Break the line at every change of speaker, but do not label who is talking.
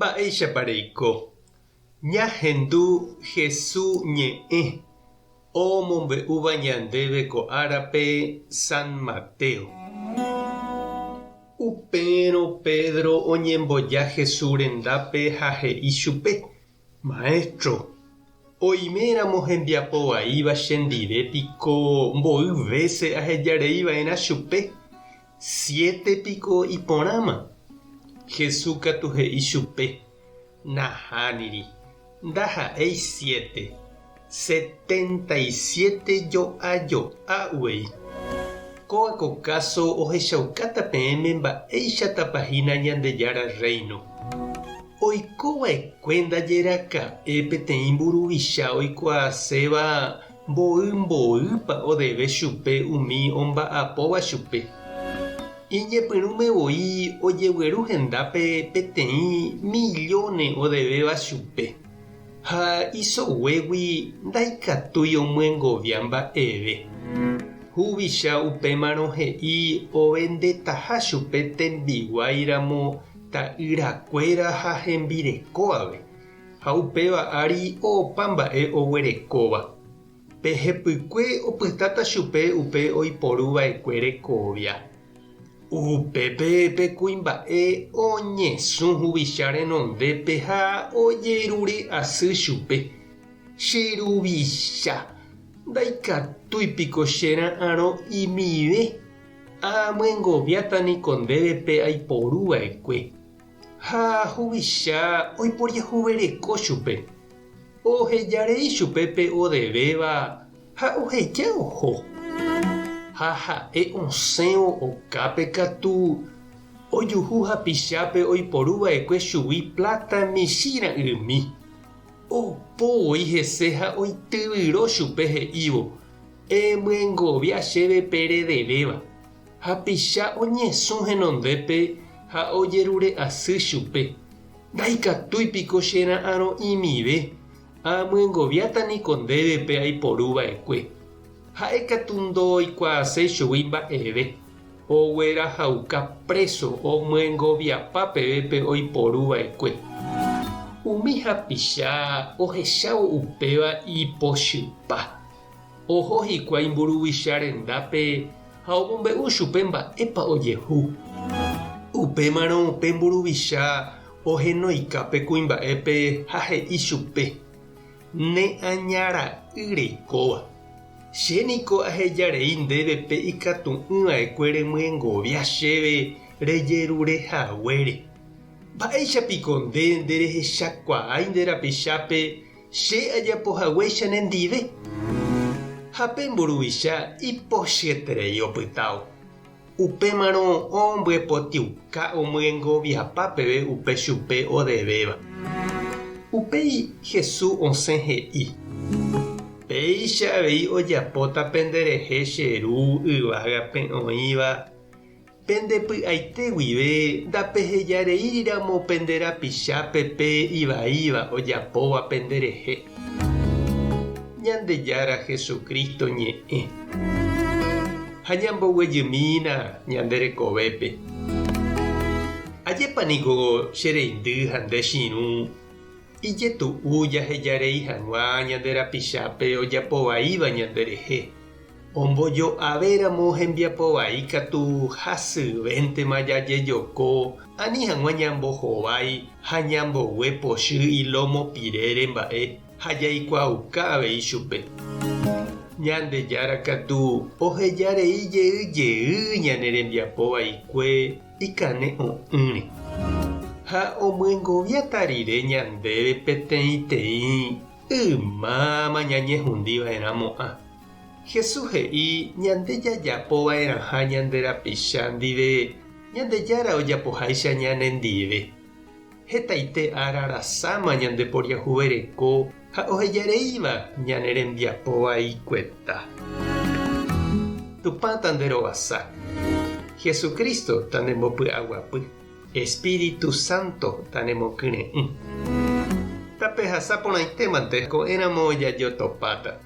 Mba'éichapa reiko? Ñahendu Hesu ñe'ẽ omombe'úva ñandéve ko árape San Mateo. Upérõ Pedro oñemboja Hesu rendápe ha he'i chupe, Maestro, oiméramo hembiapo vaíva chendive piko mboy vése ahejarei va'erã chupe? Siete piko iporãma? Jesús katu he'i chupe, Nahániri, ndaha'éi siete, 77 jo'a jo'a uvei. Kóva ko káso ohechaukáta peẽme mba'éichatapa hína Ñandejára Rréino. Oiko va'ekue ndaje raka'e peteĩ mburuvicha oikuaaséva Mboy mboýpa odeve chupe umi omba'apóva chupe. Iñepyrũme voi ojegueru hendápe peteĩ millóne odevéva chupe, ha isoguégui ndaikatúi omyengovia mba'eve. Huvicha upémarõ he'i ovendetaha chupe tembiguái ramo ta'yrakuéra ha hembireko ave. Ha upéva ári opa mba'e oguerekóva. Pe hepykue opytáta chupe upe oiporu va'ekue rekovia. Upépe pe kuimba'e oñesũ huvicha renondépe ha ojerure asy chupe, Che ruvicha, ndaikatúi piko che ra'arõ imive, amyengoviáta niko ndéve pe aiporu va'ekue. Ha huvicha oiporiahuvereko chupe, ohejarei chupe pe odevéva ha oheja oho. Ha ha'e osẽvo okápe katu ojuhu hapichápe oiporu va'ekue chugui pláta michĩ ra'ymi. Opo voi hese ha oityvyro chupe he'ívo, Emyengovia chéve pe redevéva. Hapicha oñesũ henondépe ha ojerure asy chupe, Ndaikatúi piko che ra'arõ'imive, amyengoviáta niko ndéve pe aiporu va'ekue. Ha'e katu ndoikuaaséi chugui mba'eve, oguerahauka préso omyengoviapa peve pe oiporu va'ekue. Umi hapicha ohechávo upéva ipochypa. Oho hikuái mburuvicha rendápe ha omombe'u chupe mba'épa ojehu. Upémarõ pe mburuvicha ohenoika pe kuimba'épe ha he'i chupe, Ne aña ra'y reikóva. Che niko ahejarei ndéve pe ikatu'ỹ va'ekue remyengovia chéve rejerure haguére. Mba'éicha piko nde nderehechakuaái nde rapichápe Che ajapo haguéicha nendive. Ha pe mburuvicha ipochyeterei opytávo. Upémarõ ombyepotiuka omyengoviapa peve upe chupe odevéva. Upéi Jesús osẽ he'i, Péicha avei ojapóta penderehe che Ru yvágape oĩva Pende py'aite guive ndapehejareíri ramo pende rapichápe pe ivaíva ojapóva pende rehe. Ñandejára Jesucristo ñe'ẽ. Ha ñamboguejymína ñande rekovépe. Ajépa niko che reindy ha nde chirũ ijetu'u jahejarei hag̃ua ñande rapichápe ojapo vaíva ñande rehe. Ombojo'avéramo hembiapo vai katu hasyvéntema jajejoko ani hag̃ua ñambohovái ha ñambogue pochy ilómo pirére mba'e ha jaikuaauka avei chupe. Ñandejára katu oheja rei jey jey ñane rembiapo vaikue ikane'õ'ỹre. Ha omyengoviáta rire ñandéve peteĩteĩ ymáma ñañehundi va'erãmo'ã. Jesús he'i ñande jajapo va'erãha ñande rapicha ndive Ñandejára ojapoháicha ñanendive. Hetaite ára rasáma ñande poriahuvereko ha ohejareíva ñane rembiapo vaikueta. Tupã tanderovasa. Jesucristo tanembopy'aguapy. Espíritu Santo tanemokyre'ỹ. Tapehasa porãitémante ko'ẽramo jajotopáta.